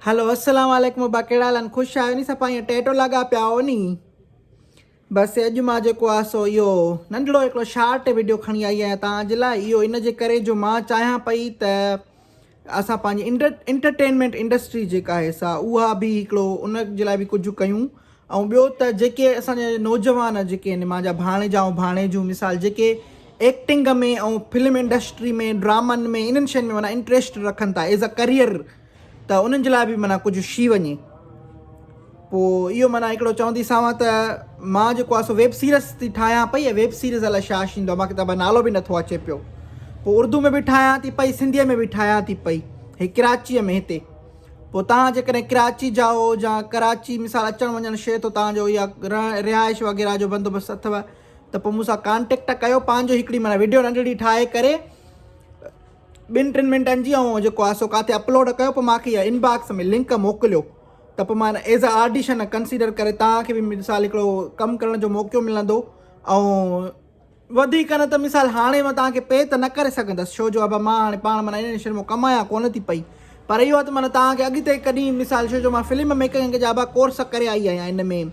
هلو السلام عليڪم ابا ڪهڙا حال آهن خوش آهيو ني صفا ائين ٽيٽو لڳا پيا آهو ني بس اڄ مان جيڪو آهي سو اهو ننڍڙو هڪڙو شارٽ ويڊيو کڻي آئي آهيان توهان جي لاء اهو ان جي ڪري جو مان چاهيان پئي ته اسان پنهنجي انٽرٽينمينٽ انڊسٽري جيڪا آهي سا اها به هڪڙو ان جي لاء به ڪجهه ڪيون ۽ ٻيو ته جيڪي اسان جا نوجوان جيڪي آهن مانجا ڀاڻيجا ۽ ڀاڻيجون مثال جيڪي ايڪٽنگ ۾ ۽ فلم انڊسٽري ۾ ڊرامن ۾ انهن شين ۾ معنيٰ انٽريسٽ رکن ٿا ايز ا ڪريئر ته انهن جي لاء به معنيٰ ڪجهه شي وڃي پوء اهو معنيٰ هڪڙو چوندي ساوان ته مان جيڪو آهي سو ويب سيريز ٿي ٺاهيان پئي ۽ ويب سيريز الائي ڇا شيندو آهي مانکي ته نالو به نٿو اچي پيو پوء اردو ۾ به ٺاهيان ٿي پئي سنڌيء ۾ به ٺاهيان ٿي پئي هي ڪراچيء ۾ هتي پوء توهان جيڪڏهن ڪراچي جا هو يا ڪراچي مثال اچڻ وڃڻ شئي ٿو توهان جو يا رهائش وغيره جو بندوبست اٿو ته پوء مون سان ڪانٽيڪٽ ڪيو پنهنجو هڪڙي معنيٰ وڊيو ننڍڙي ٺاهي ڪري ٻن ٽن منٽن جي ۽ جيڪو آهي سو ڪاٿي اپلوڊ ڪيو پوء مانکي اها انباڪس ۾ لنڪ موڪليو ته پوء مان ايز ا آڊيشن ڪنسيڊر ڪري توهان کي به مثال هڪڙو ڪم ڪرڻ جو موقعو ملندو ۽ وڌيڪ نه ته مثال هاڻي مان توهان کي پي ته نه ڪري سگهندس ڇو جو ابا مان هاڻي پاڻ معنيٰ انهن شين مان ڪمايان ڪونه ٿي پئي پر اهو آهي ته معنيٰ توهان کي اڳتي ڪڏهن مثال ڇو جو مان فلم ميڪنگ جا ابا ڪورس ڪري آئي آهيان ان ۾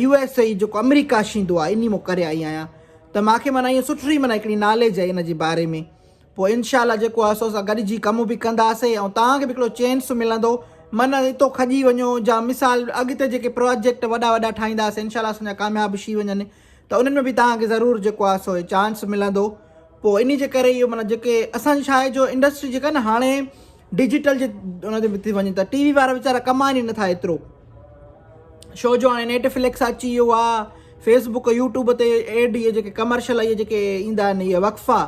يو ايس اي جيڪو آمريڪا شيندو آهي انهي مان ڪري آئي آهيان ته مان کي معنيٰ ائين سٺي معنيٰ هڪڙي ناليج آهي ان جي باري ۾ پوء انشاء الله جيڪو آهي سو اسان گڏجي ڪم به ڪنداسين ۽ توهان کي به هڪڙو چينس ملندو من اتو کڄي وڃو جا مثال اڳتي جيڪي پراجيڪٽ وڏا وڏا ٺاهينداسين انشاء الله اسان جا ڪامياب شي وڃن ته انهن ۾ به توهان کي ضرور جيڪو آهي سو چانس ملندو پوء انهي جي ڪري اهو معنيٰ جيڪي اسان جي ڇا آهي جو انڊسٽري جيڪا نه هاڻي ڊجيٽل جي ان تي ٿي وڃي ته ٽي وي وارا ويچارا ڪمائن ئي نٿا ايترو شو جو هاڻي نيٽ فلڪس اچي ويو آهي فيس بڪ يوٽيوب تي ايڊ اهي جيڪي ڪمرشل اهي جيڪي ايندا آهن اهي وقفا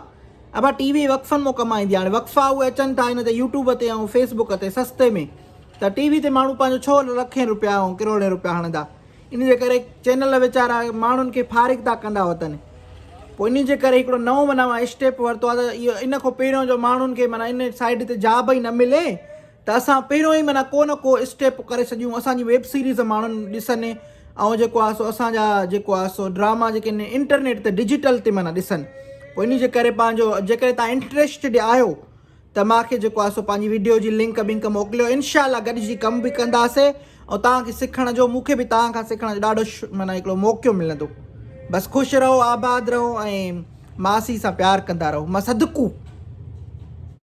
ابا ٽي وي وقفن مون ڪمائيندي هاڻي وقفا اهي اچن ٿا ان تي يوٽيوب تي ۽ فيس بڪ تي سستي ۾ ته ٽي وي تي ماڻهو پنهنجو ڇو لکين روپيا ۽ ڪروڙين روپيا هڻندا ان جي ڪري چينل ويچارا ماڻهن کي فارغ ٿا ڪندا وتن پوء ان جي ڪري هڪڙو نئون معنيٰ مان اسٽيپ ورتو آهي ته اهو ان کان پهريون جو ماڻهن کي معنيٰ ان سائيڊ تي جاب ئي نه ملي ته اسان پهريون ئي معنيٰ ڪو نه ڪو اسٽيپ ڪري ڇڏيون اسان جي ويب سيريز ماڻهن ڏسن ۽ جيڪو آهي سو اسان جا جيڪو آهي سو ڊراما جيڪي انٽرنيٽ تي ڊجيٽل تي معنيٰ ڏسن پوء ان جي ڪري پنهنجو جيڪڏهن تان انٽريسٽڊ آهيو ته مان کي جيڪو آهي سو پنهنجي وڊيو جي لنڪ بنڪ موڪليو انشاء الله گڏجي ڪم به ڪنداسي ۽ توهان کي سکڻ جو مون کي به توهان کان سکڻ جو ڏاڍو معنيٰ هڪڙو موقعو ملندو بس خوش رهو آباد رهو ۽ ماسي سان پيار ڪندا رهو مان صدقو.